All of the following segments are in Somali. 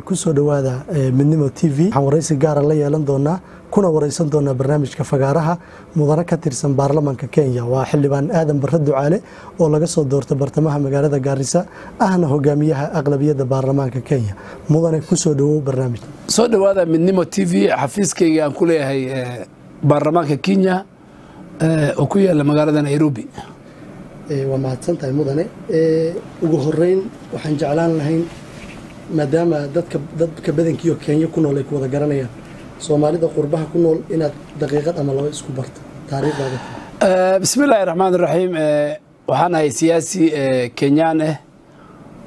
Kusoo dhowaada Midnimo TV. Waxaan waraysi gaara la yeelan doonaa kuna waraysan doonaa barnaamijka Fagaaraha mudane ka tirsan baarlamaanka Kenya, waa Xildhibaan Aadan Barre Ducaale oo laga soo doorta bartamaha magaalada Gaarisa, ahna hogaamiyaha aqlabiyadda baarlamaanka Kenya. Mudane, kusoo dhowow barnaamij. Soo dhowaada Midnimo TV. Xafiiskayga aan ku leeyahay baarlamaanka Kenya oo ku yaala magaalada Nairobi. Waa mahadsan tahay, mudane. Ugu horeyn waxaan jeclaan lahayn, maadaama dadka badankiioo Kenya ku nool ay ku wada garanayaan, Soomaalida qurbaha ku nool inaad daqiiqad ama laba isku barto taariikhdaada. Bismi illaahi raxmaan iraxiim. Waxaan ahay siyaasi Kenyaan ah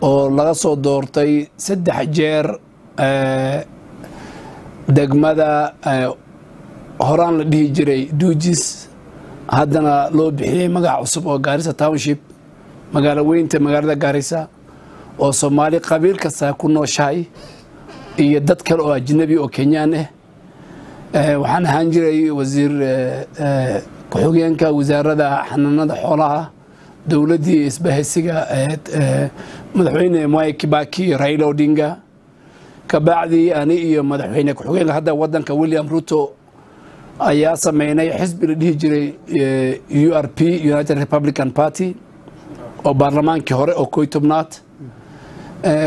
oo laga soo doortay 3 jeer degmada horaan la dhihi jiray Dujis, haddana loo bixiyey magac cusub oo Gaarisa Township, magaalo weynta magaalada Gaarisa oo Soomaali qabiil kasta ku nooshahay iyo dad kale oo ajnabi oo Kenyaan ah. Waxaan ahaan jiray wasiir ku-xigeenka wasaaradda xanaanada xoolaha dowladdii isbahaysiga madaxweyne Mwai Kibaki iyo Raila Odinga. Kabacdii ani iyo madaxweyne ku-xigeenka hadda waddanka William Ruto ayaa sameynay xisbi la dhihi jiray URP, United Republican Party, oo baarlamaankii hore oo 11aad.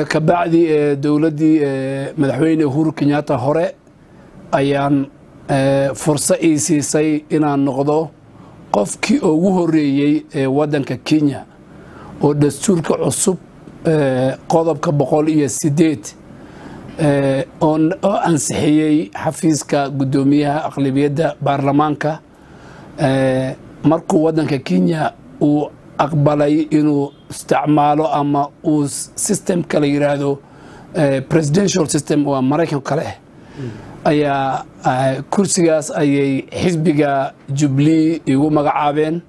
Kabacdi dowladdii madaxweyne Uhuru Kenyatta hore ayaan furso ii siisay inaan noqdo qofkii ugu horeeyey ee waddanka Kenya oo dastuurka cusub qodobka 108 oo ansixiyey xafiiska guddoomiyaha aqlabiyadda baarlamaanka markuu waddanka Kenya uu aqbalay inuu isticmaalo ama uu systemka la yidhaahdo presidential system waa Maraykan kale ah ayaa kursigaas ayay xisbiga Jubilee igu magacaabeen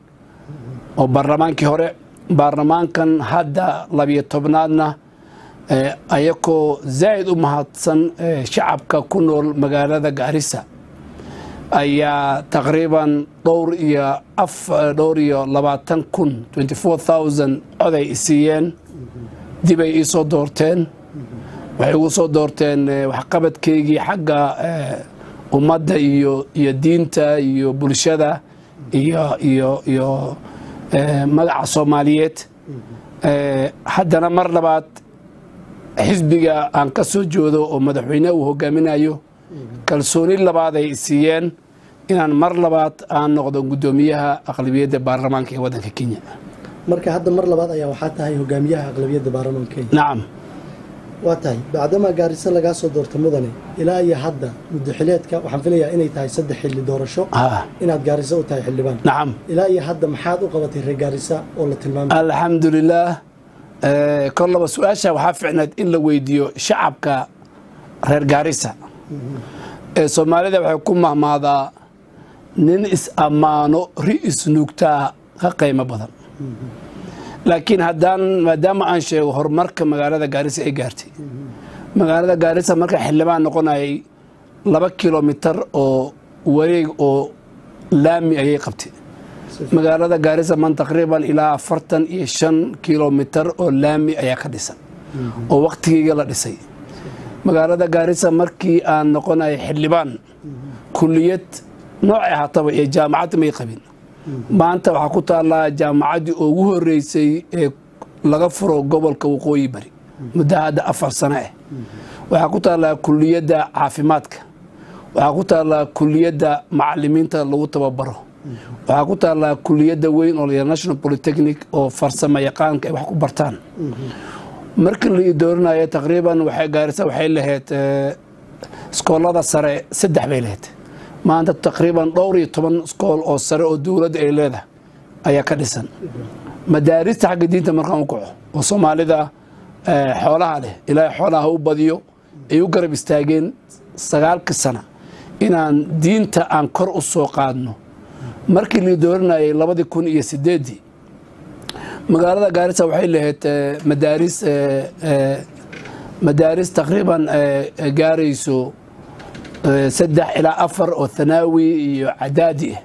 oo baarlamaankii hore. Baarlamaankan hadda 12aadna, ayakoo zaa'id u mahadsan shacabka ku nool magaalada Gaarisa, ayaa taqriiban dhowr iyo 24,000, 24,000 coday isiiyeen, dibay iisoo doorteen. Waxay igu soo doorteen waxqabadkeygii xagga ummadda iyo diinta iyo bulshada iyo magaca Soomaaliyeed. Haddana mar labaad xisbiga aan ka soo jeedo oo madaxweyne uu hogaaminayo kalsooni labaad ay siiyeen inaan mar labaad aan noqdo guddoomiyaha aqlabiyadda baarlamaanka ee waddanka Kenya. Marka hadda mar labaad ayaa waxaa tahay hogaamiyaha aqlabiyadda baarlamaanka Kenya? Nacam. Waa tahay. Bacdamaa Gaariso lagaa soo doorto, mudane, ilaa iyo hadda muddo xileedka waxaan filayaa inay tahay 3 xilli doorasho inaad Gaariso u tahay xildhibaan. Nacam. Ilaa iyo hadda maxaad u qabatay reer Gaarisa oo la tilmaamay? Alxamdulilaah. Kor laba su-aasha waxaa ficnayd in la weydiiyo shacabka reer Gaarisa. Ee Soomaalida waxay ku mahmaadaa nin is ammaano ri isnuugtaa ka qiimo badan, laakiin haddaan maadaama aan sheego horumarka magaalada Gaarisa ay gaartay. Magaalada Gaarisa marka xildhibaan noqonayay 2 kilomitar oo wareeg oo laami ayay qabtay. Magaalada Gaarisa man taqriiban ilaa 45 kilomitar oo laami ayaa ka dhisan oo waktigeyga la dhisay. Magaalada Gaarisa markii aan noqonayay xildhibaan kulliyad noocay ahaataba iyo jaamacad may qabin. Maanta waxaa ku taallaa jaamacaddii ugu horreysay ee laga furo gobolka Waqooyi Bari muddo hadda 4 sano ah. Waxaa ku taallaa kulliyadda caafimaadka, waxaa ku taallaa kulliyadda macalimiinta lagu tababaro, waxaa ku taallaa kulliyadda weyn oo la National Polytechnic oo farsamo yaqaanka ay wax ku bartaan. Markii la dooranayo taqriiban waxay Gaarisa waxay lahayd iskoolada sare saddex bay lahayd. Maanta taqriiban dhowr iyo toban iskool oo sare oo dowladda ay leedahay ayaa ka dhisan. Madaarista xagga diinta markaan u kaco oo Soomaalida xoolaha leh, Ilaahay xoolaha u badiyo, ay u garab istaageen 9-ka sana inaan diinta aan kor u soo qaadno. Markii la dooranayay 2008-dii magaalada Gaarisa waxay lahayd madaaris taqriiban gaarayso saddex ilaa afar oo thanaawi iyo cadaadi ah.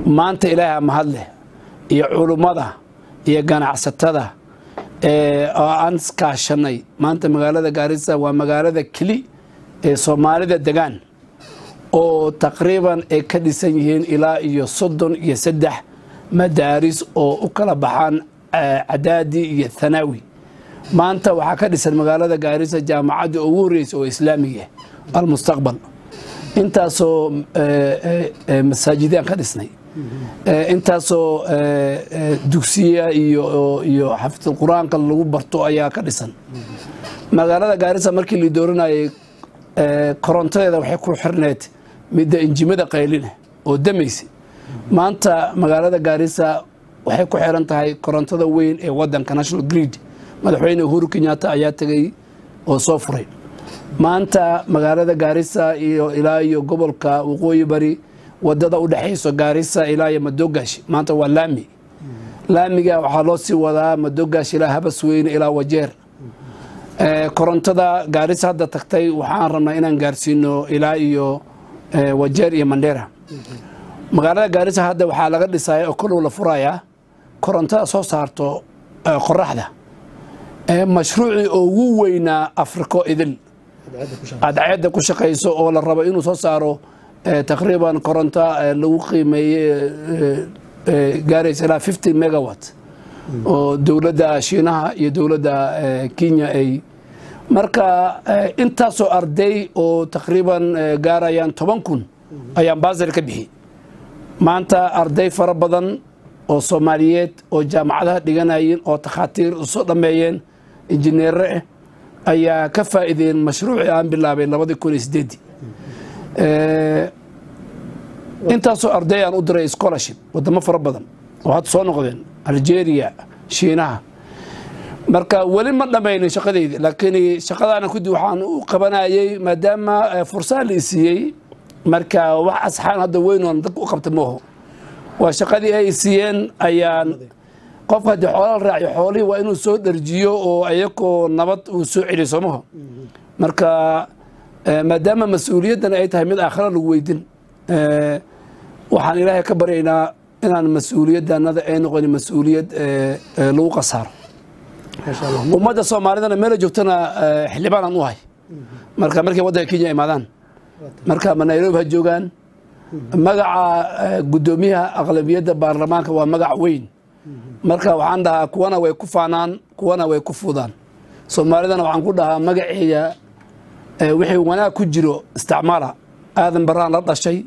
Maanta Ilaaha mahad leh iyo culummada iyo ganacsatada. Oo aan iskaashanay. Maanta magaalada Gaarisa waa magaalada keli ee Soomaalida degaan oo taqriiban ay ka dhisan yihiin ilaa iyo 33 madaaris oo u kala baxaan cadaadi iyo thanaawi. Maanta waxaa ka dhisan magaalada Gaarisa jaamacadda ugu horreysa oo islaamiga, Almustaqbal. Intaasoo masaajidaan ka dhisnay, intaasoo dugsiya iyo xafidul qur-aanka lagu barto ayaa ka dhisan magaalada Gaarisa. Markii la dooranayay, korontadeeda waxay ku xirneed midda injimada qayline oo damaysa. Maanta magaalada Gaarisa waxay ku xiran tahay korontada weyn ee wadanka, national grid. Madaxweyne Uhuru Kenyatta ayaa tegey oo soo furay. Maanta magaalada Gaarisa iyo ilaa iyo gobolka Waqooyi Bari, wadada u dhexayso Gaarisa ilaa iyo Madogash maanta waa laami. Laamiga waxaa loo sii wadaa Madogash ilaa Habasweyne ilaa Wajeer. Korontada Gaarisa hadda tagtay waxaan rabnaa inaan gaarsiino ilaa iyo Wajeer iyo Mandera. Magaalada Gaarisa hadda waxaa laga dhisaya oo kolow la furayaa korontada soo saarto qoraxda, mashruucii ugu weynaa Afriko idil, cadceedda ku shaqayso, oo la rabo inuu soo saaro taqriiban koronto lagu qiimeeyey gaaraysa ilaa 50 megawatt, oo dowladda Shiinaha iyo dowladda Kenya ay. Marka intaasoo arday oo taqriiban gaarayaan 10,000 ayaan bursary ka bixi. Maanta arday fara badan oo Soomaaliyeed oo jaamacadaha dhiganayeen oo takhaatiir usoo dhammeeyeen, injineere ah, ayaa ka faa'iideen mashruucii aan bilaabay 2008-dii. Intaasoo arday aan u diray scholarship wadamo fara badan oo hadda soo noqdeen, Algeria, Shiinaha. Marka weli ma dhammaynin shaqadaydi, laakiin shaqadaana kudi waxaan u qabanayay maadaama fursad la isiiyey. Marka wax asxaan hadda weyn oon dadka u qabta mooho, waa shaqadii ay siiyeen ayaan. Qofka haddii xoola la raaciyo, xoolihii waa inuu soo dharjiyo oo ayakoo nabad uu soo celiyo, soomaho? Marka maadaama mas-uuliyaddan ay tahay mid aakhira lagu weydin, waxaan Ilaahay ka baryaynaa inaan mas-uuliyaddanada ay noqonin mas-uuliyad lagu khasaaro. Ummadda Soomaalidana meela joogtana xildhibaan aan u hay. Marka markay waddanka Kenya imaadaan, marka ma Nairobi ha joogaan, magaca guddoomiyaha aqlabiyadda baarlamaanka waa magac weyn. Marka waxaan dhahaa, kuwana way ku faanaan, kuwana way ku fuudaan. Soomaalidana waxaan ku dhahaa, magaceega wixii wanaag ku jiro isticmaala. Aadan Baraan la dhashay,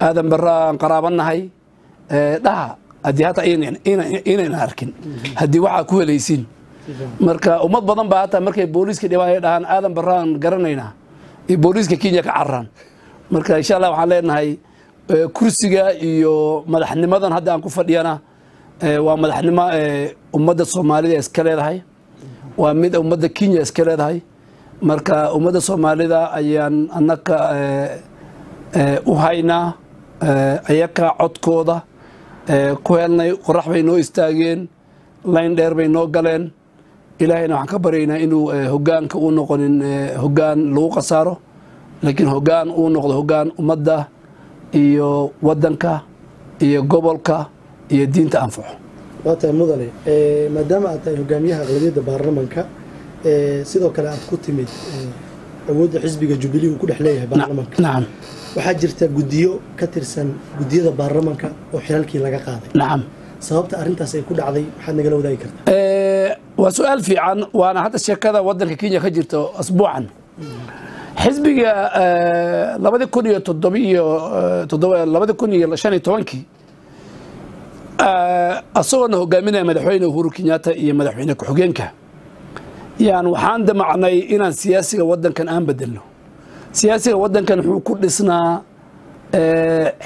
Aadan Baraan qaraabanahay dhaha, haddii hataa inayna arkin, haddii waxaa ku helaysiin. Marka ummad badan baa hataa markay booliiska dhibaan ay dhahaan "Aadan Baraan garanaynaa" iyo booliiska Kenya ka cararaan. Marka insha Allah waxaan leenahay, kursiga iyo madaxnimadan hadda aan ku fadhiyana waa madaxnimo ummadda Soomaalida iska leedahay, waa mid ummadda Kenya iska leedahay. Marka ummadda Soomaalida ayaan annaka u haynaa, ayaka codkooda ku helnay. Qorax bay noo istaageen, layn dheer bay noo galeen. Ilaahayna waxaan ka baryaynaa inuu hoggaanka uu noqonin hoggaan lagu khasaaro, laakiin hoggaan uu noqdo hoggaan ummadda iyo waddanka iyo gobolka iyo diinta anfaco. Waa tahay, mudane. Maadaama aad tahay hogaamiyaha aqlabiyadda baarlamanka, sidoo kale aad ku timid awoodda xisbiga Jubilee uu ku dhex leeyahay baarlamanka, waxaa jirta guddiyo ka tirsan guddiyada baarlamanka oo xilalkii laga qaaday. Sababta arrintaas ay ku dhacday maxaad nagala wadaagi kartaa? Waa su-aal fiican, waana hadda sheekada waddanka Kenya ka jirto asbuucan. Xisbiga 2007 iyo toddoba, 2015-kii, asagoona hogaaminaya madaxweyne Uhuru Kenyatta iyo madaxweyne ku-xigeenka, yaan waxaan damacnay inaan siyaasiga waddankan aan bedelno. Siyaasiga waddankan wuxuu ku dhisnaa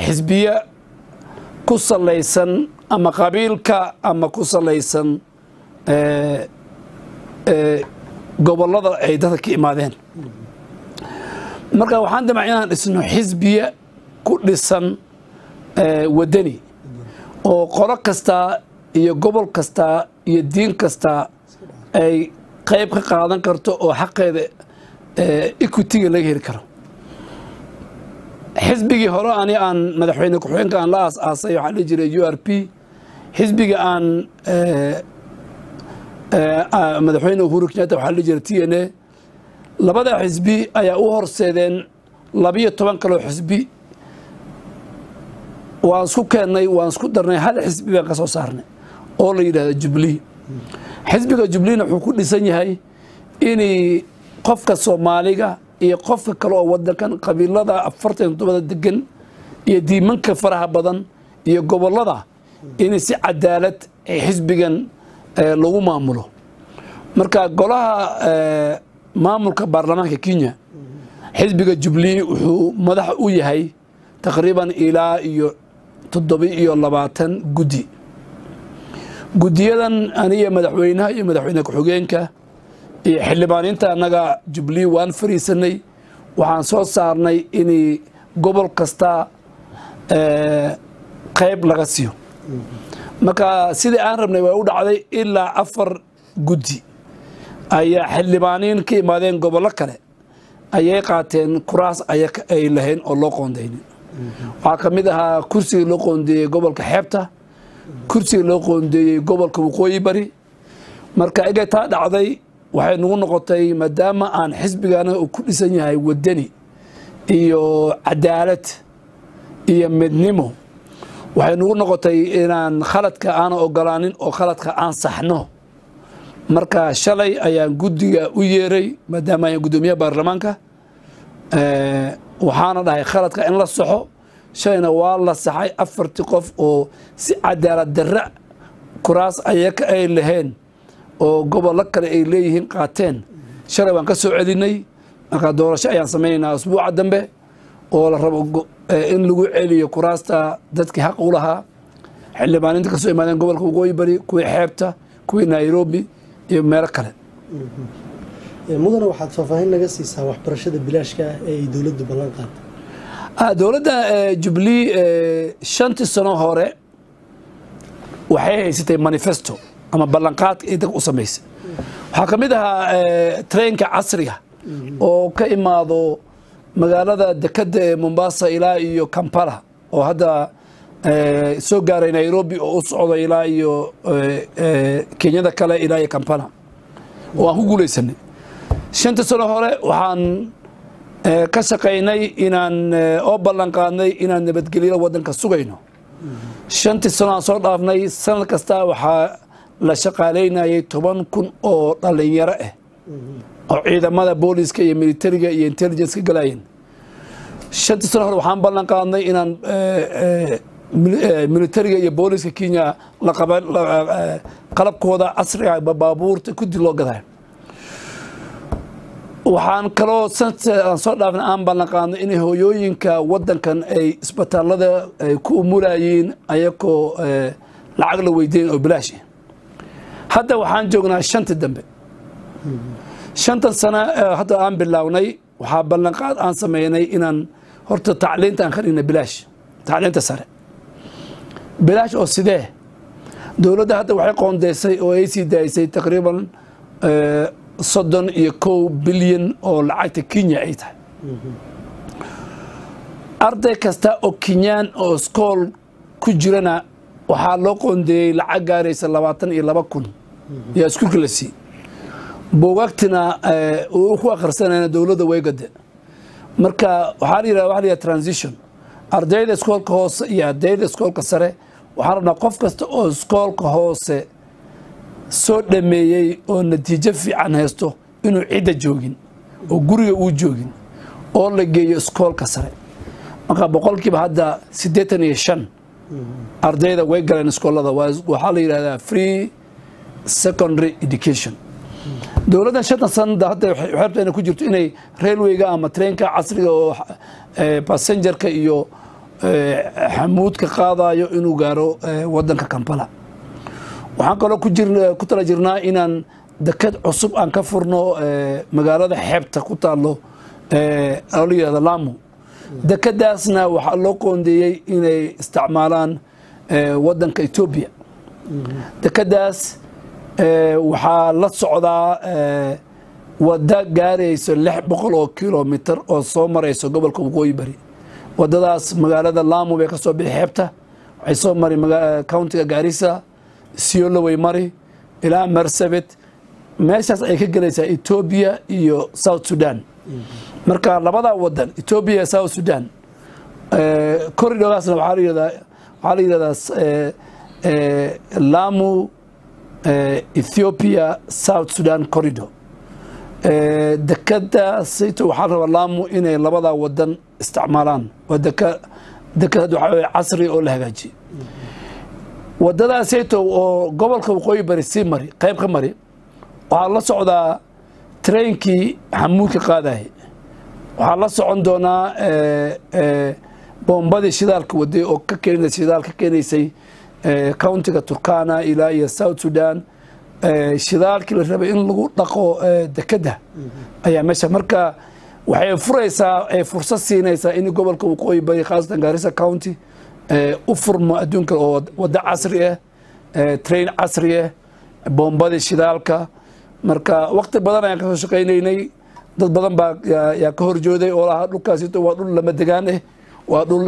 xisbiye ku salaysan ama qabiilka ama ku salaysan gobollada ay dadka ka imaadeen. Marka waxaan damacay inaan dhisno xisbiye ku dhisan waddani, oo qolo kasta iyo gobol kasta iyo diin kasta ay qayb ka qaadan karto oo xaqeeda equity-ga laga heli karo. Xisbigii hore ani aan madaxweyne ku-xigeenka aan la aas-aasay waxaa dhihi jiray URP. Xisbiga aan Madaxweyne Uhuru Kenyatta waxaa la jira TNA. Labada xisbi ayaa u horseedeen 12 kaloo xisbi. Waan isku keennay, waan isku darnay, hal xisbi baan ka soo saarnay oo la yidhahdo Jubilee. Xisbiga Jubileena wuxuu ku dhisan yahay inay qofka Soomaaliga iyo qofka kale oo wadankan qabiilada 47-da degan iyo diimanka faraha badan iyo gobollada in si cadaalad ay xisbigan lagu maamulo. Marka golaha maamulka baarlamaanka Kenya, xisbiga Jubilee wuxuu madax u yahay taqriiban ilaa iyo 27 guddi. Guddiyadan aniga madaxweynaha iyo madaxweyne ku-xigeenka iyo xildhibaaniinta annaga Jubilee waan fariisanay, waxaan soo saarnay inay gobol kasta qayb laga siiyo. Marka sidii aan rabnay way u dhacday. Ilaa 4 guddi ayaa xildhibaaniin ka imaadeen gobollo kale ayay qaateen kuraas ay lahayn oo loo qoondaynin. Waxaa ka mid ahaa kursigii loo qoondeeyey gobolka xeebta, kursigii loo qoondeeyey gobolka Waqooyi Bari. Marka igay taa dhacday, waxay nagu noqotay, maadaama aan xisbigana uu ku dhisan yahay wadani iyo cadaalad iyo midnimo, waxay nagu noqotay inaan khaladka aana ogolaanin oo khaladka aan saxno. Marka shalay ayaan guddiga u yeeray, maadaama ayaan guddoomiyaha baarlamaanka, waxaana dhahay khaladka in la saxo. Shalayna waa la saxay. 4-tii qof oo si cadaalad darra kuraas ayaka ay laheen oo gobollo kale ay leeyihiin qaateen, shalay waan ka soo celinay. Marka doorasho ayaan samaynaynaa usbuuca dambe oo la rabo in lagu celiyo kuraasta dadkii xaq u lahaa, xildhibaaninta ka soo imaadeen gobolka Waqooyi Bari, kuwii xeebta, kuwii Nairobi iyo meelo kale. Mudane, waxaad faahfaahin naga siisaa waxbarashada bilaashka ah ee ay dowladdu ballan qaatay. Dowladda Jubilee 5-tii sano hore waxay haysatay manifesto ama ballanqaadka ay dadka u samaysay. Waxaa ka mid ahaa trainka casriga oo ka imaado magaalada dekadda ee Mombasa ilaa iyo Kampala, oo hadda soo gaaray Nairobi oo u socdo ilaa iyo Kenyada kale ilaa iyo Kampala, oo aan ku guulaysanay. 5-ta sano hore waxaan ka shaqaynay inaan oo ballan qaadnay inaan nabadgelyada waddanka sugayno. 5-tii sano aan soo dhaafnay, sanad kasta waxaa la shaqaalaynayay 10,000 oo dhallinyaro ah oo ciidamada booliska iyo militariga iyo intelligence ka galayeen. 5-tii sano hore waxaan ballan qaadnay inaan militariga iyo booliska Kenya qalabkooda casriga, baabuurta kudi loo gadayo. Waxaan kaloo sanadka aan soo dhaafnay aan ballan qaadnay inay hooyooyinka waddankan ay isbitaalada ay ku umulayiin ayagoo lacag la weydiin oo bilaash ah. Hadda waxaan joognaa 5-tii dambe. 5-tan sano hadda aan bilownay, waxaa ballanqaad aan sameynay inaan horta tacliinta aan ka dhignay bilaash, tacliinta sare bilaash. Oo sidee? Dowladda hadda waxay qoondeysay oo ay sii daysay taqriiban 31 bilyan oo lacagta Kenya ay tahay. Arday kasta oo Kenyaan oo iskool ku jirana waxaa loo qoondeeyey lacag gaaraysa 22,000 yaa iskuulka la siiyey. Buugaagtina uu ku akhrisanayna dowladda way gade. Marka waxaa la yidhahda transition, ardayda iskoolka hoose iyo ardayda iskoolka sare. Waxaan rabnaa qof kasta oo iskoolka hoose soo dhameeyey oo natiijo fiican haysto inuu cidda joogin oo guriga uu joogin oo la geeyo iskoolka sare. Marka hadda 85% ardayda way galeen iskoolada. Waxaa la yidhahdaa free secondary education. Dowladdan 5-tan sanada hadda waxay rabtaa inay ku jirto inay railwayga ama trainka casriga oo passengerka iyo xamuudka qaadayo inuu gaaro wadanka Kampala. Waxaan kaloo ku tala jirnaa inaan deked cusub aan ka furno magaalada xeebta ku taalo oo la yihahdo Lamu. Dekedaasna waxaa loo qoondeeyey inay isticmaalaan wadanka Etoobiya. Dekedaas waxaa la socdaa wadda gaarayso 600 oo kilomitir oo soo marayso gobolka Waqooyi Bari. Wadadaas magaalada Lamu bay ka soo bixi xeebta, waxay soo mari countyga Gaarisa, Isiolo way mari ilaa Marsabit. Meeshaas ay ka gelaysaa Ethiopia iyo South Sudan. Marka labada wadan, Ethiopia iyo South Sudan, corridorgaasna waxaa la yidhahdaa Lamu Ethiopia South Sudan corridor. Dekada sayto waxaa la rabaa Lamu inay labada wadan isticmaalaan. Waa dekad waxaa weeye casri oo la hagaajiyey. Wadadaas sayto oo gobolka Waqooyi Bari sii mari, qayb ka mari, waxaa la socdaa trainkii xamuulka qaadayay, waxaa la socon doonaa boombadii shidaalka waday oo ka keenay shidaal ka keenaysay countiga Turkana ilaa iyo South Sudan. Shidaalkii la rabay in lagu dhaqo dekada ayaa meesha. Marka waxay furaysaa, ay fursad siinaysaa in gobolka Waqooyi Bari, khaasatan Garissa County, u furmo adduunka oo waddo casri ah, train casri ah, boombadii shidaalka. Marka waqti badan ayaan kasoo shaqaynaynay. Dad badan baa yaa ka horjooday oo lahaa dhulkaasi waa dhul lama degaan ah, waa dhul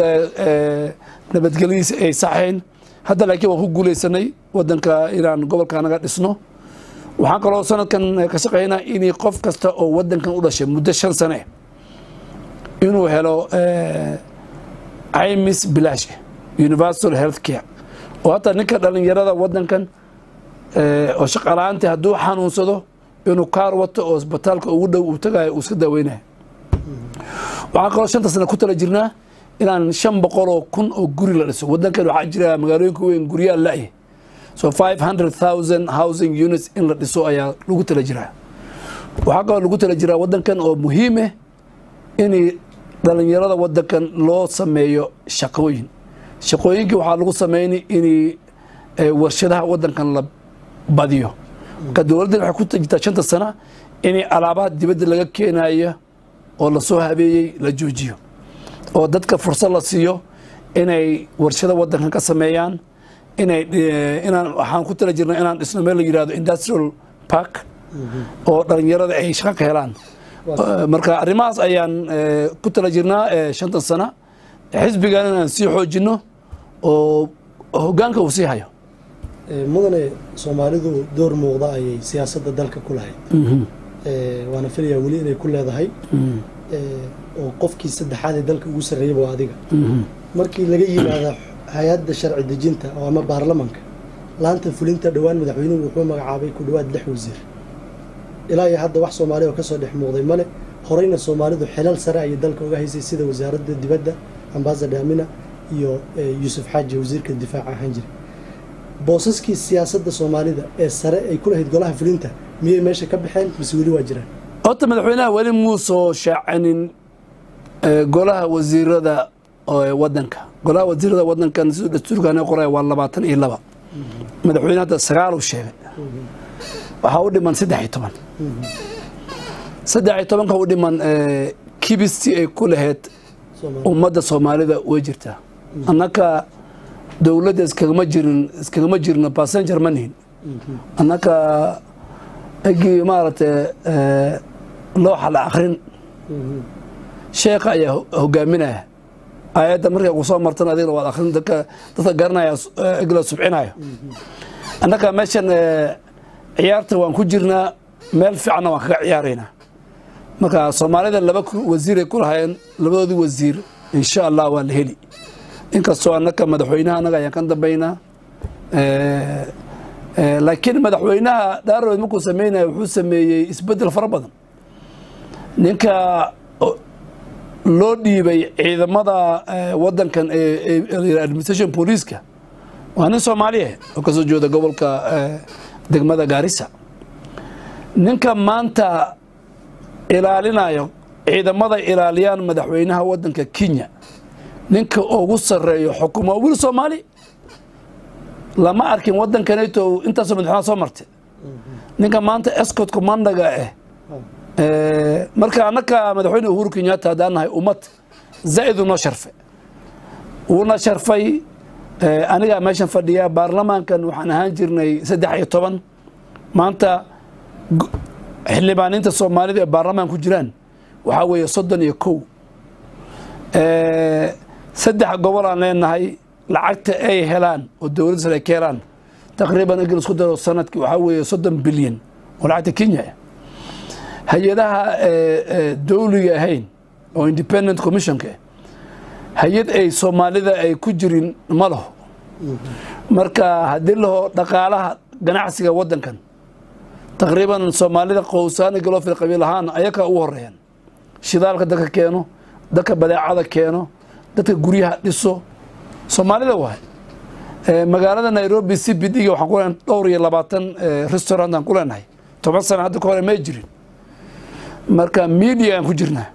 nabadgelyadiisa ay saxayn. Hadda laakiin waan ku guuleysanay wadanka inaan gobolka naga dhisno. Waxaan kaloo sanadkan ka shaqeynaa in qof kasta oo wadankan u dhashay muddo 5 sane inuu helo caymis bilaash ah, universal health care, oo hataa ninka dhalinyarada wadankan oo shaqalaanti hadduu xanuunsado inuu kaar wato oo isbitaalka ugu dhow uu tagayo, uu iska daaweynayo. Waxaan kaloo 5-ta sano ku tala jirnaa inaan 500,000 oo guri la dhiso wadankan. Waxaa jira magaalooyinka weyn guryaha la-ye, so 500,000 housing units in la dhiso ayaa lagu tala jiraa. Waxaa kaloo lagu tala jiraa wadankan oo muhiim ah in dhalinyarada wadankan loo sameeyo shaqooyin. Shaqooyinkii waxaa lagu sameynay in warshadaha wadankan la badiyo. Marka dowladdan waxay ku jirtaa 5-ta sana in alaabaha dibadda laga keenayo oo lasoo habeeyey la joojiyo, oo dadka fursad la siiyo inay warshada wadankan ka sameeyaan. Inay inaan waxaan ku tala jirnaa inaan dhisno meel la yidhahdo industrial park oo dhalinyarada ay shaqo ka helaan. Marka arrimahaas ayaan ku tala jirnaa 5-tan sana, xisbigan inaan sii xoojino oo hoggaanka uu sii hayo. Mudane, Soomaalidu door muuqda ayay siyaasadda dalka ku lahayd, waana filayaa weli inay ku leedahay, oo qofkii saddexaad ee dalka ugu sarreeyaba waa adiga markii laga yimaado hay-adda sharci dejinta oo ama baarlamanka. Laanta fulinta dhowaan madaxweynuhu wuxuu magacaabay ku dhowaad lix wasiir. Ilaa iyo hadda wax Soomaaliya oo kasoo dhex muuqday male. Horeyna Soomaalidu xilal sare ayay dalka uga haysay, sida wasaaradda dibadda, Ambassador Amina, iyo Yuusuf Xaaji, wasiirka difaaca ahaan jiray. Boosaskii siyaasadda Soomaalida ee sare ay ku lahayd golaha fulinta miyay meesha ka baxeen mise weli waa jiraan? Horta madaxweynaha weli muusoo shaacinin golaha wasiirada wadanka. Golaha wasiirada wadankan siduu dastuurkan qoraya waa 22. Madaxweyne hadda sagaal uu sheegay, waxaa u dhiman 13. 13-ka u dhiman kibistii ay ku lahayd ummadda Soomaalida way jirtaa. Annaka dowladda iskagama jirin, iskagama jirno, passenger ma nihin. Annaka egii maaragtay looxa la akrin, sheekha ayaa hogaaminaya. Aayadda markay ku soo martan adigna waad akrin, dadka garanaya eg la subcinayo. Annaka meeshan ciyaarta waan ku jirnaa, meel fiicanna waan kaga ciyaaraynaa. Marka Soomaalida laba wasiir ay ku lahaayeen, labadoodii wasiir insha Allah waa la heli, inkastoo annaka madaxweynaha annaga ayaan ka dambaynaa. Laakiin madaxweynaha Daaroed markuu sameynaya wuxuu sameeyey isbeddel fara badan. Ninka loo dhiibay ciidamada wadankan ee administration booliiska waa nin Soomaaliya oo kasoo jeeda gobolka degmada Gaarisa. Ninka maanta ilaalinayo ciidamada ilaaliyaan madaxweynaha wadanka Kenya, ninka ugu sarreeyo xukuma, wiil Soomaali. Lama arkin wadankaneeto intaasoo madaxweynaha soo martay ninka maanta escort commandaga ah. Marka annaka madaxweyne Uhuru Kenyatta haddaan nahay ummad zaa'id unoo sharfay, wuuna sharfay. Anigaa meeshan fadhiya, baarlamaankan waxaan ahaan jirnay 13. Maanta xildhibaaniinta Soomaalida ee baarlamaan ku jiraan waxaa weeye 31. Saddex gobol aan leenahay. Lacagta ay helaan oo dowladda sare ay ka helaan taqriiban egel isku daro sanadkii waxaa weeye 30 bilyan oo lacagta Kenya ah. Hay-adaha dowliga ahayn oo independent commissionka ah, hay-ad ay Soomaalida ay ku jirin ma laho. Marka haddii laho dhaqaalaha ganacsiga waddankan, taqriiban Soomaalida qowsaani galofil qabiil ahaan ayakaa ugu horeeyaan. Shidaalka dadka keeno, dadka badeecada keeno, dadka guryaha dhiso Soomaalida waay. Magaalada Nairobi CBD-ga waxaan ku leenahay dhowr iyo 20 restaurant aan ku leenahay. 10 sano hadda ka hore may jirin. Marka media aan ku jirnaa.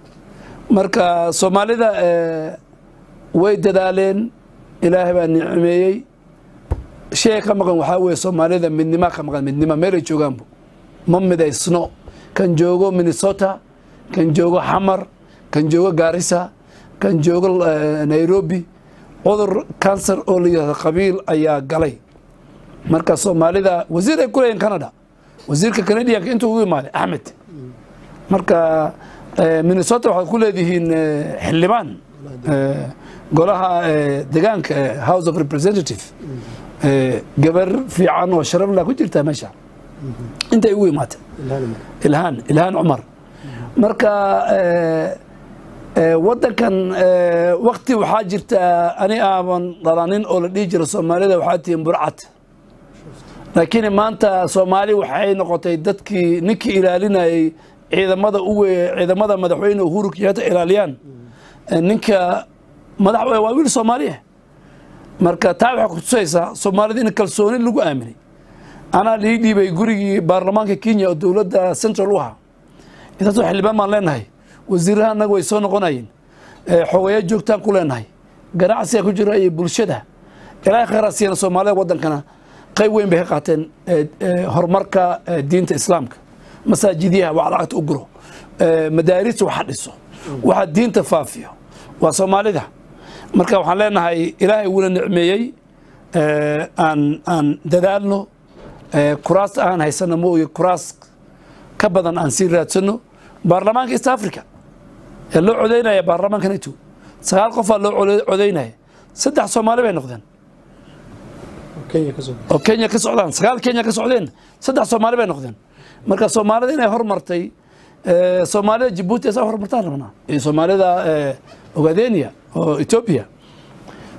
Marka Soomaalida way dadaaleen, Ilaahay baa nicmeeyey. Shay ka maqan waxaa weeye Soomaalida midnima ka maqan. Midnima meelay joogaanbu ma midaysno. Kan joogo Minnesota, kan joogo Xamar, kan joogo Gaarisa, kan joogo Nairobi, cudur cancer oo la yidhahdo qabiil ayaa galay. Marka Soomaalida wasiir ay ku leeyihin Canada, wasiirka Canadianka intuu ugu imaaday Axmed. Marka Minnesota waxaad ku leedihiin xildhibaan golaha deegaanka, House of Representative, gabar fiican oo sharaf lah ku jirtaa meesha intay ugu imaatay. Ilhaan Cumar. Marka waddankan wakti waxaa jirta ani aaban dhalanin oo la dhihi jira Soomaalida waxaa tihiin burcad, laakiin maanta Soomaali waxay noqotay dadkii ninkii ilaalinayay ciidamada uwe, ciidamada madaxweyne Uhuru Kenyatta ilaaliyaan. Ninka madax waa wiil Soomaali ah. Marka taa waxay kutusaysaa Soomaalida in kalsooni lagu aaminay. Anaa lii dhiibay gurigii baarlamaanka Kenya oo dowladda central u ahaa. Intaasoo xildhibaan baan leenahay, wasiiraha annaga way soo noqonayeen, xogeeyo joogtaan ku leenahay, ganacsiga ku jira iyo bulshada. Ilaahay khayraa siiyana. Soomaalida waddankana qayb weyn bay ka qaateen horumarka diinta Islaamka. Masaajidyaha wax lacagta u guro, madaarista waxa dhiso, waxa diinta faafiyo waa Soomaalida. Marka waxaan leenahay Ilaahay wuuna nicmeeyey, aan dadaalno. Kuraas aan haysano ma ogi, kuraas ka badan aan sii raadsano. Baarlamaanka East Africa ee loo codeynaya, baarlamaanka nato, sagaal qofaa loo codeynaya, saddex Soomaali bay noqdeen oo Kenya ka socdaan. Sagaal Kenya ka socdeen, saddex Soomaali bay noqdeen. Marka Soomaalida inay hormartay, Soomaalida Jabuuti asaa horumartaan rabnaa, iyo Soomaalida Ogadenia oo Ethiopia.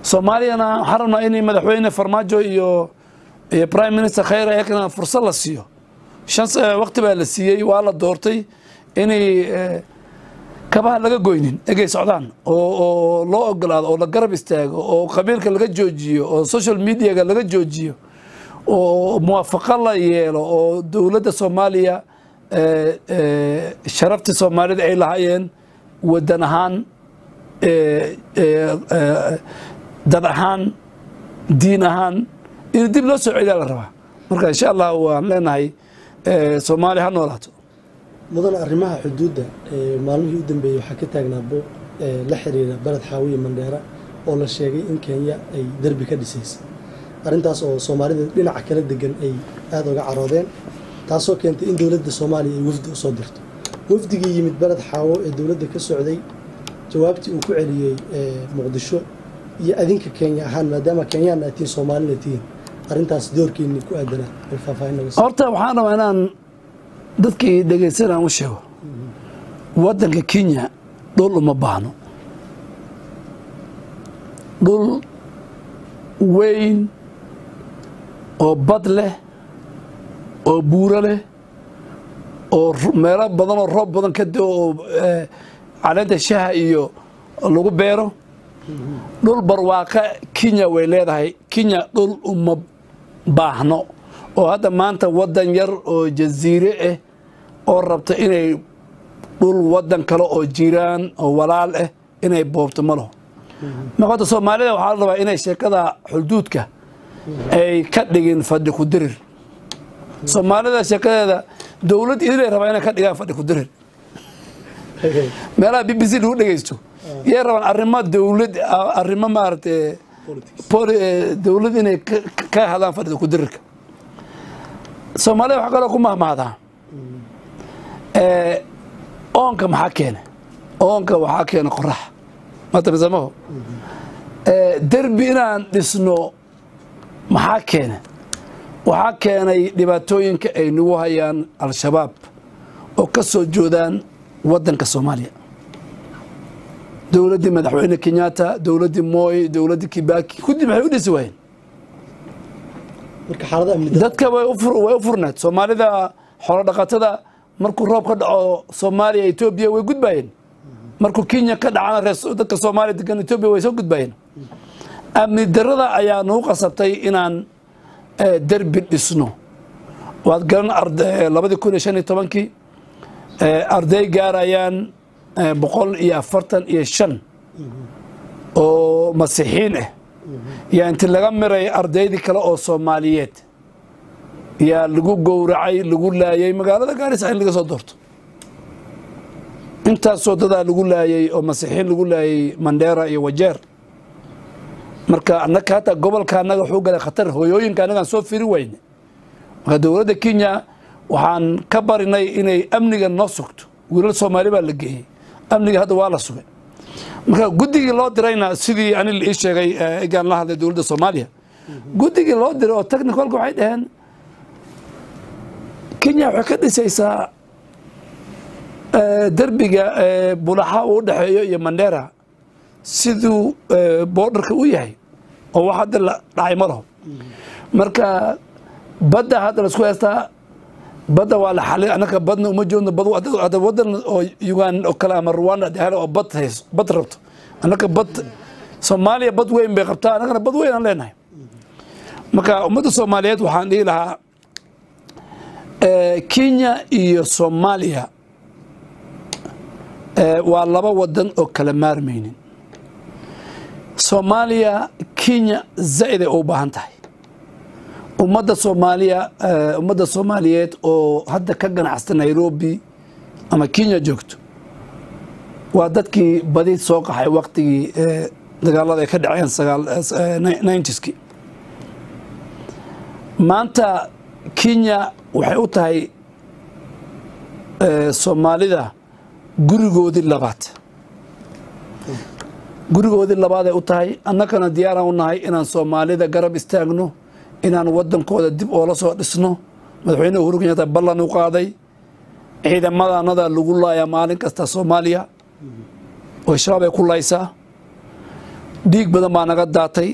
Soomaaliyana waxaan rabnaa in madaxweyne Farmaajo iyo Prime Minister Khayre ayakana fursad la siiyo. 5 waqti baa la siiyey, waa la doortay, inay kabaha laga goynin egay socdaan oo loo ogolaado oo la garab istaago oo qabiilka laga joojiyo oo social mediaga laga joojiyo oo muwaafaqo la yeelo oo dowladda Soomaaliya sharafta Soomaalida ay lahaayeen wadan ahaan, dad ahaan, diin ahaan in dib loo soo celiyaa la rabaa. Marka insha Allah waan leenahay Soomaaliya ha noolaato. Mudan, arrimaha xuduudda maalmihii u dambeeyey waxaa ka taagnaa buuq la xiriira Beled Xaawiye Mandheera oo la sheegay in Kenya ay derbi ka dhisaysay, arrintaas oo Soomaalida dhinaca kala degan ay aada uga caroodeen, taasoo keentay in dowladda Soomaaliya ay wafdi usoo dirto. Wafdigii yimid Beled Xaawo ee dowladda ka socday, jawaabtii uu ku celiyey Muqdisho iyo adinka Kenya ahaan, maadaama Kenyaan aad tihiin Soomaalina tihiin, arrintaas doorkiinni ku aadanaa bal faahfaahin naga sii. Horta waxaan rabaa inaan dadkii dhegaysanaan u sheego, waddanka Kenya dhul uma baahno. Dhul weyn oo bad leh oo buuro leh oo meelo badan oo roob badan ka da'o oo caleenta shaha iyo lagu beero, dhul barwaaqa Kenya way leedahay. Kenya dhul uma baahno oo hadda maanta waddan yar oo jasiire ah oo rabta inay dhul waddan kale oo jiraan oo walaal ah inay boobto ma laho. Marka Soomaalida waxaa la rabaa inay sheekada xuduudka ay ka dhigin fadhi ku dirir. Soomaalida sheekadeeda dowlad idilay rabaa inay ka dhigaan fadhi ku dirir. Meelaha BBC lagu dhegeysto yay rabaan arrimo dowlad, arrimo maaragtay dowlad inay ka hadlaan fadhida ku dirirka. Soomaalida waxaa kaloo ku mahmahdaa oonka maxaa keena? Oonka waxaa keena qorax matamisamaho. Derbi inaan dhisno maxaa keena? Waxaa keenay dhibaatooyinka ay nagu hayaan Al-Shabaab oo ka soo joodaan waddanka Soomaaliya. Dowladdii madaxweyne Kenyatta, dowladdii Moi, dowladdii Kibaki, kudib maxay u dhisi waayeen? Marka xaalada amni Dadka way u furneed. Soomaalida xoolo dhaqatada markuu roob ka dhaco Soomaaliya, Etoobiya way gudbayeen. Markuu Kenya ka dhacana, reer dadka Soomaaliya degan Etoobiya way soo gudbayeen. Amni darrada ayaa nagu qasabtay inaan derbi dhisno. Waad garan, 2015-kii arday gaarayaan 145 oo Masiixiin ah yaa inti laga miray ardaydii kale oo Soomaaliyeed yaa lagu gowracay, lagu laayay magaalada Gaarisa in laga soo doorto. Intaasoo dadaa lagu laayay oo Masiixiin lagu laayay Mandheera iyo Wajeer. Marka annaka hataa gobolka annaga wuxuu galay khatar, hooyooyinka annagaan soo firi weyne. Marka dowladda Kenya waxaan ka barinay inay amniga noo sugto. Wiilal Soomaali baa la geeyey, amniga hadda waa la sugay. Marka guddigii loo dirayna, sidii ani la ii sheegay egaan la hadlay dowladda Soomaaliya, guddigii loo diray oo technicalka waxay dhaheen Kenya waxay ka dhisaysaa derbiga Bulaxa uu dhexeeyo iyo Mandera siduu borderka u yahay, oo wax hadda la dhacay ma laho. Marka badda hadda laisku haystaa, badda waa la xalin. Annaka badna uma joogno. Bad hadda wadan oo Uganda oo kale ama Rwanda helo oo bad hayso, bad rabto. Annaka bad, Soomaaliya bad weyn bay qabtaa, annagana bad weyn aan leenahay. Marka ummadda Soomaaliyeed waxaan dhihi lahaa, Kenya iyo Soomaaliya waa laba wadan oo kala maarmaynin. Soomaaliya Kenya zaid ay u baahan tahay. Ummadda Soomaaliya, ummadda Soomaaliyeed oo hadda ka ganacsata Nairobi ama Kenya joogto waa dadkii badi soo qaxay waqtigii dagaalada ay ka dhaceen sagaal 90skii. Maanta Kenya waxay u tahay Soomaalida gurigoodii labaad, gurigoodii labaad ay u tahay. Annagana diyaaraan u nahay inaan Soomaalida garab istaagno, inaan waddankooda dib oola soo dhisno. Madaxweyne Uhuru Kenyatta ballan u qaaday. Ciidamadanada lagu laayaa maalin kasta Soomaaliya oo Shabaab ay ku laysaa. Dhiig badan baa naga daatay,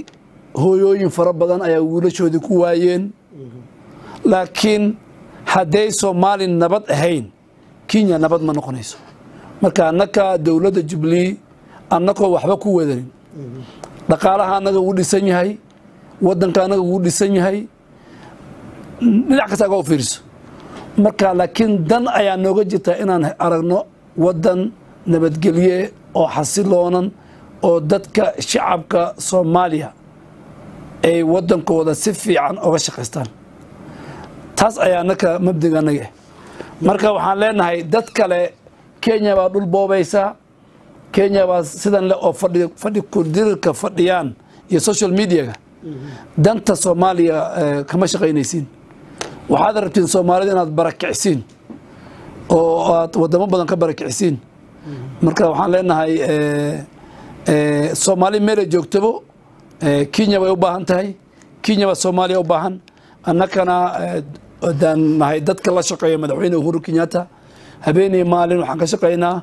hooyooyin fara badan ayaa wiilashoodii ku waayeen. Laakiin hadday Soomaali nabad ahayn, Kenya nabad ma noqonayso. Marka annaka dowladda Jubilee annakoo waxba ku wadanin, dhaqaalaha annaga wuu dhisan yahay, waddanka annaga wuu dhisan yahay, dhinac kasta aga u fiiriso. Marka laakiin dan ayaa nooga jirta inaan aragno waddan nabadgelye oo xasiloonan oo dadka shacabka Soomaaliya ay waddankooda si fiican oga shaqaystaan. Taas ayaa annaka mabdiga annaga ah. Marka waxaan leenahay dad kale, Kenya baa dhul boobaysa, Kenya baa sidan le oo fadhi fadhi kudirirka fadhiyaan iyo social mediaga, danta Soomaaliya kama shaqaynaysiin. Waxaad rabtiin Soomaalida inaad barakicisiin oo aad wadamo badan ka barakicisiin. Marka waxaan leenahay Soomaali meelay joogtabo Kenya way u baahan tahay, Kenya baa Soomaaliya u baahan. Annakana haddaan nahay dadka la shaqeeya madaxweyne Uhuru Kenyatta, habeenii maalin waxaan ka shaqaynaa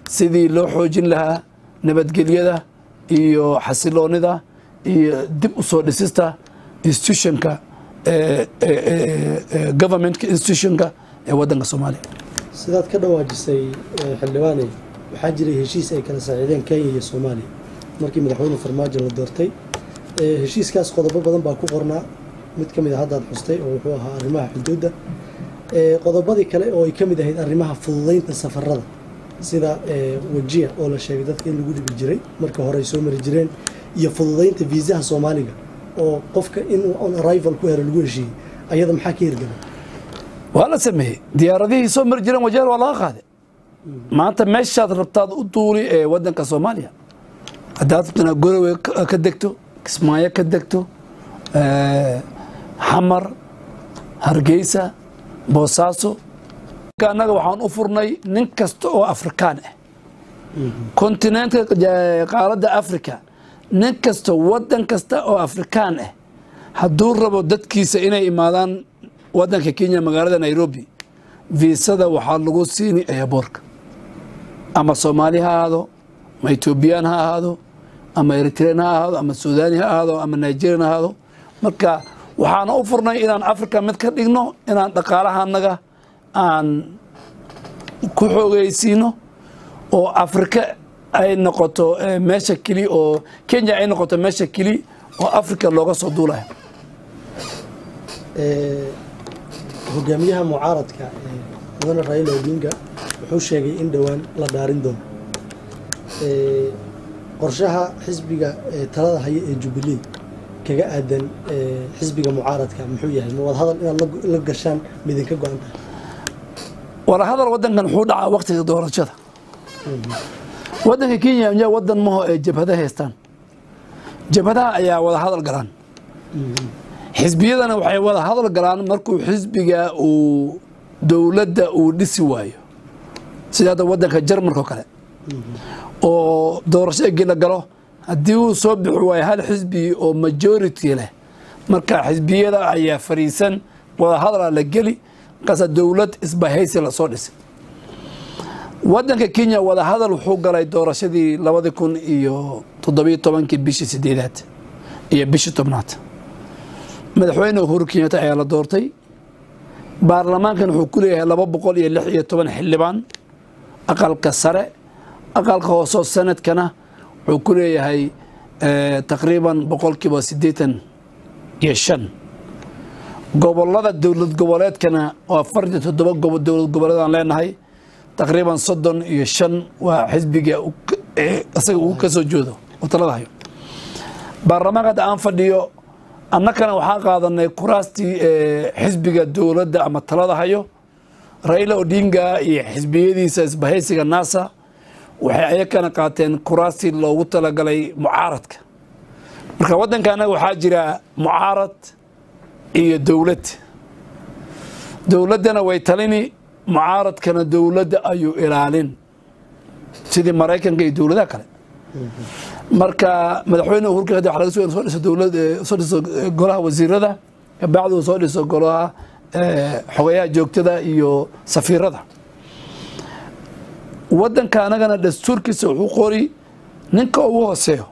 sidii loo xoojin lahaa nabadgelyada iyo xasiloonida iyo dib u soo dhisista institutionka, governmentka, institutionka ee waddanka Soomaaliya. Sidaad ka dhawaajisay, xildhibaaney, waxaa jiray heshiis ay kala saxiixdeen Kenya iyo Soomaaliya markii madaxweyne Farmaajo la doortay. Heshiiskaas qodobo badan baa ku qornaa. Mid ka mid a haddaad xustay oo wuxuu ahaa arrimaha xuduudda. Qodobadii kale oo ay ka mid ahayd arrimaha fududeynta safarada sida Wajiya oo la sheegay dadka in lagu dhibi jiray marka hore ay soo mari jireen, iyo fududeynta viisaha Soomaaliga oo qofka inuu on arrival ku helo lagu heshiiyey, ayada maxaa ka hirgelay? Waa la sameeyey. Diyaaradihii soo mari jireen Wajeer waa laga qaaday. Maanta meeshaad rabtaad u duuli ee waddanka Soomaaliya. Haddaad rabto inaad Garowe ka degto, Kismaayo ka degto, Xamar, Hargeysa, Boosaaso, annaga waxaan u furnay nin kasta oo Afrikaan ah, kontinentka qaaradda Africa, nin kasta, waddan kasta oo Afrikaan ah. Hadduu rabo dadkiisa inay imaadaan waddanka Kenya, magaalada Nairobi, viisada waxaa lagu siini airportka, ama Soomaali ha ahaado, ama Ethiopian ha ahaado, ama Eritrean ha ahaado, ama Suudani ha ahaado, ama Nigerian ha ahaado. Marka waxaana u furnay inaan Africa mid ka dhigno, inaan dhaqaalahanaga aan ku xoogeysiino oo Afrika ay noqoto meesha keli, oo Kenya ay noqoto meesha keli oo Africa looga soo duulayo. Hogaamiyaha mucaaradka, mudane Raila Odinga, wuxuu sheegay in dhowaan la dhaarin doono. Qorshaha xisbiga talada haya ee Jubilee kaga aadan xisbiga mucaaradka muxuu yahay? Ma wadahadal inaad la gashaan midinka go-an tahay? Wadahadal waddankan wuxuu dhacaa waqtiga doorashada. Waddanka Kenya yaa waddan maho ee jabhada haystaan, jabhadaha ayaa wada hadal galaan. Xisbiyadana waxay wada hadal galaan markuu xisbiga uu dowladda uu dhisi waayo, sida hadda waddanka Jarmalka oo kale oo doorasho egi la galo, haddii uu soo bixi waayo hal xisbi oo majority leh, marka xisbiyada ayaa fariisan, wada hadalaa la geli, markaasaa dowlad isbahaysi lasoo dhisay. Waddanka Kenya wada hadal wuxuu galay doorashadii 2017-kii, bishii sideedaad iyo bishii 10aad. Madaxweyne Uhuru Kenyatta ayaa la doortay. Baarlamaankan wuxuu ku leeyahay 216 xildhibaan aqalka sare, aqalka hooseo sanadkana wuxuu ku leeyahay taqriiban 85%. Gobolada dowlad goboleedkana waa 47 dowlad goboleed aan leenahay, taqriiban 35 waa xisbiga isaga uu ka soo jeedo oo talada hayo. Baarlamaanka hadda aan fadhiyo annakana waxaan qaadanay kuraastii xisbiga dowladda ama talada hayo. Raila Odinga iyo xisbiyadiisa isbahaysiga NASA waxay ayakana qaateen kuraastii loogu talagalay mucaaradka. Marka waddanka annaga waxaa jira mucaarad iyo dowlad. Dowladdana way talini, mucaaradkana dowladda ayuu ilaalin, sidii Maraykanka iyo dowladaha kale. Marka madaxweyne Uhuru Kenyatta waxa laga sugaya inuu soo dhiso dowlad, soo dhiso golaha wasiirada, kabacdi uu soo dhiso golaha xogayaha joogtada iyo safiirada. Waddanka anagana dastuurkiisa wuxuu qori ninka ugu hooseeyo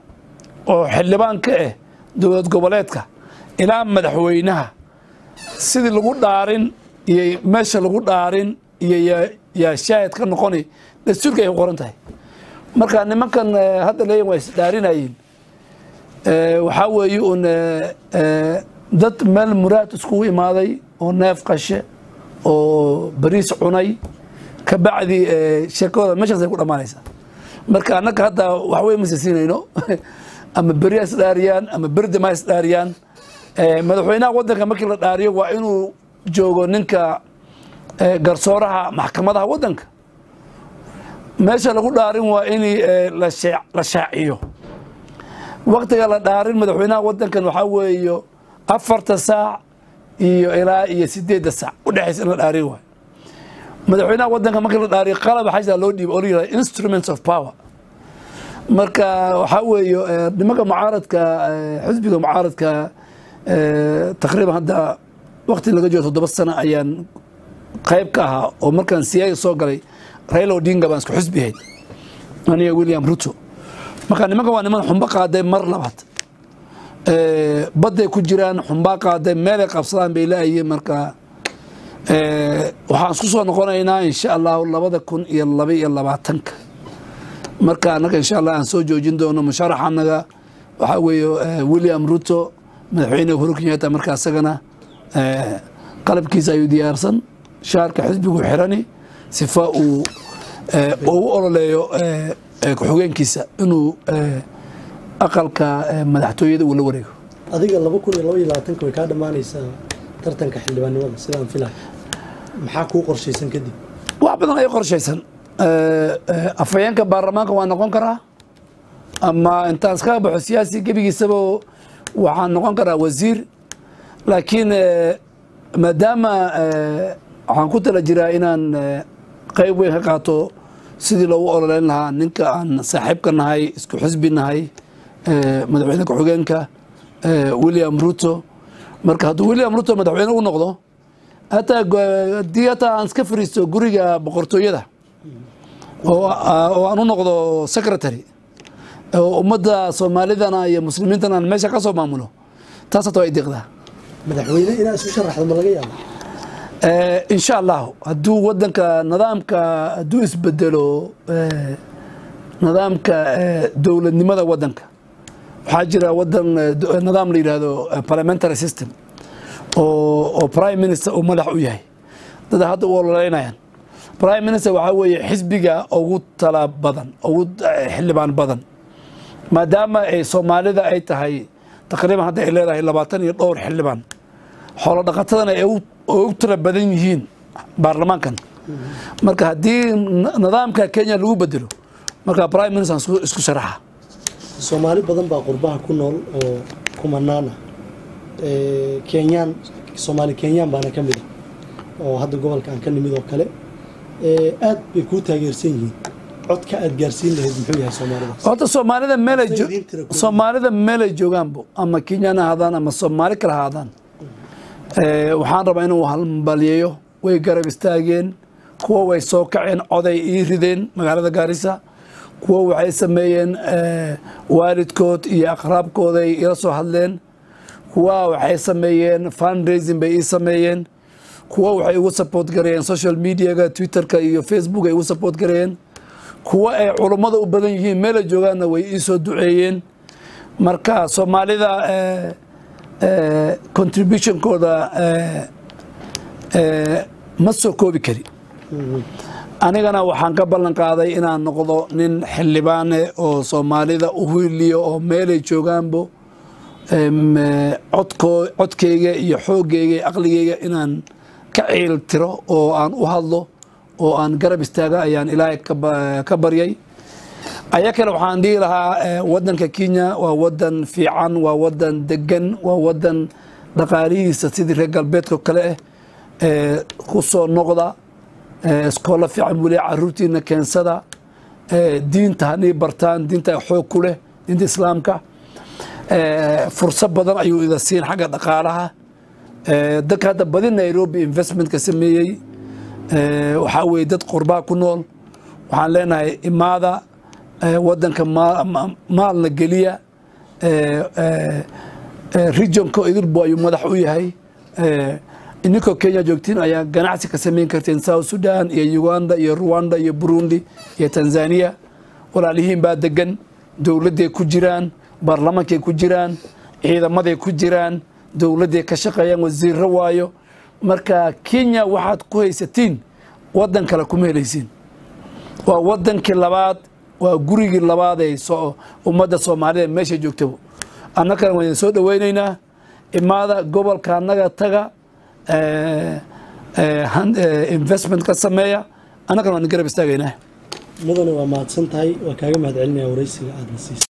oo xildhibaan ka ah dowlad goboleedka ilaa madaxweynaha sidii lagu dhaarin iyo meesha lagu dhaarin iyo yaa shaahid ka noqoni, dastuurka ay ku qoran tahay. Marka nimankan hadda leeyihin waa isdhaarinayeen, waxaa weeye un dad meel muraad iskugu imaaday oo neef qashe oo bariis cunay, kabacdi sheekadooda meeshaas ay ku dhammaanaysaa. Marka annaga hadda wax weyn mase siinayno, ama beri ha isdhaariyaan ama berdama ha isdhaariyaan. Madaxweynaha waddanka markii la dhaariyo waa inuu joogo ninka garsooraha maxkamadaha waddanka. Meesha lagu dhaarin waa in la shaaciyo. Waktiga la dhaarin madaxweynaha waddankan waxaa weeye 4-ta saac iyo ilaa iyo 8-da saac udhexaysa in la dhaarin waayo. Madaxweynaha waddanka markii la dhaariyo qalab waxaa jira loo dhiibo oo la yihahdo instruments of power. Marka waxaa weeye nimanka mucaaradka, xisbiga mucaaradka, taqriiban hadda wakti laga joogo 7 sano ayaan qayb ka ahaa, oo markaan siyaasi soo galay Raila Odinga baan isku xisbi ahayd aniga William Ruto. Marka nimanka waa niman xumbo qaaday, mar labaad badday ku jiraan, xumbaa qaaday, meelay qabsadaan bay laayihiin. Marka waxaan isku soo noqonaynaa insha Allahu 2022-ka. Marka annaga insha Allah aan soo joojin doono musharaxanaga waxaa weeye William Ruto. Madaxweyne Uhuru Kenyatta marka isagana qalabkiisa ayuu diyaarsan, shaarka xisbigu xirani, sifa uu ugu ololeeyo ku-xigeenkiisa inuu aqalka madaxtooyada uu la wareego. Adiga 2022-ka way kaa dhammaanaysaa tartanka xildhibaannimada sidaan filayo. Maxaa kuu qorshaysan kadib? Wax badan ay qorshaysan. Afhayeenka baarlamaanka waa noqon karaa, ama intaan iskaga baxo siyaasi gebigiisaba waxaan noqon karaa wasiir. Laakiin maadaama waxaan ku tala jiraa inaan qayb weyn ka qaato sidii loogu ololeyn lahaa ninka aan saaxiibka nahay, isku xisbi nahay, madaxweyne ku-xigeenka William Ruto. Marka hadduu William Ruto madaxweyne u noqdo, hataa haddii hataa aan iska fariisto guriga boqortooyada oo aan u noqdo secretary oo ummadda Soomaalidana iyo muslimiintana aan meesha ka soo maamulo, taas hataa way deeqdaa. Madaxweyne inaa isu sharaxdo ma laga yaaba? Insha Allahu, hadduu wadanka nidaamka hadduu isbedelo, nidaamka dowladnimada wadanka, waxaa jira wadan nidaam la yidhaahdo parliamentary system oo prime minister uu madax u yahay. Dad hadda u ololeynayaan prime minister waxaa weeye xisbiga ugu tala badan, ugu xildhibaan badan. Maadaama ay Soomaalida ay tahay taqriiban hadda ay leedahay 20 iyo dhowr xildhibaan, xoolo dhaqatadana ay ugu tala badan yihiin baarlamaankan, marka haddii nidaamka Kenya lagu bedelo, marka prime minister isku sharaxa. Soomaali badan baa qurbaha ku nool oo kumanaan ah, Kenyaan, Soomaali Kenyaan baana ka mid ah oo hadda gobolka aan ka nimid oo kale aad bay kuu taageersan yihiin. Codka aad gaarsiin lahayd muxuu yahay Soomaalida? Horta Soomaalida meelay joogaanbo, ama Kenyaan ha ahaadaan ama Soomaali kale ha ahaadaan, waxaan rabaa inuu hambalyeeyo. Way garab istaageen, kuwa way soo kaceen, coday ii rideen magaalada Gaarisa, kuwa waxay sameeyeen waalidkood iyo aqraabkooday ila soo hadleen, kuwa waxay sameeyeen fundraising bay ii sameeyeen, kuwa waxay igu support gareeyeen social mediaga, Twitterka iyo Facebook ay igu support gareeyeen, kuwa ay culummada u badan yihiin meelay joogaanna way ii soo duceeyeen. Marka Soomaalida contributionkooda ma soo koobi kari. Anigana waxaan ka ballan qaaday inaan noqdo nin xildhibaane oo Soomaalida u hiiliyo oo meelay joogaanbo codkeyga iyo xooggeyga iyo aqligeyga inaan ka ciil tiro oo aan u hadlo oo aan garab istaaga ayaan Ilaahay ka baryay. Aya kale waxaan dhihi lahaa, wadanka Kenya waa wadan fiican, waa wadan degan, waa wadan dhaqaalihiisa sidii reer galbeedka kale ah. Ku soo noqda, iskoola fiican buu leeyahay, caruurtiina keensada, diinta hanay bartaan, diinta xoog ku leh, diinta Islaamka. Fursad badan ayuu ida siin xagga dhaqaalaha. Dadka hadda badi Nairobi investmentka sameeyey waxaa weeye dad qurbaa ku nool. Waxaan leenahay imaada wadanka, maalna geliya. Regionka idilbu ayuu madax u yahay. Idinkoo Kenya joogtiin ayaa ganacsi ka samayn karteen South Sudan iyo Uganda iyo Rwanda iyo Burundi iyo Tanzania. Walaalihiin baa degan, dowladday ku jiraan, baarlamaankay ku jiraan, ciidamaday ku jiraan, dowladday ka shaqeeyaan, wasiiro waayo. Marka Kenya waxaad ku haysatiin wadan kale kuma helaysiin. Waa wadankii labaad, waa gurigii labaad ee ummadda Soomaalida meesha joogtaba. Annagana waan idin soo dhaweynaynaa. Imaada gobolka annaga, taga, investment ka sameeya, annagana waan garab istaagaynaa. Mudane, waa mahadsan tahay, waa kaaga mahad celinaya waraysiga aadna siisay.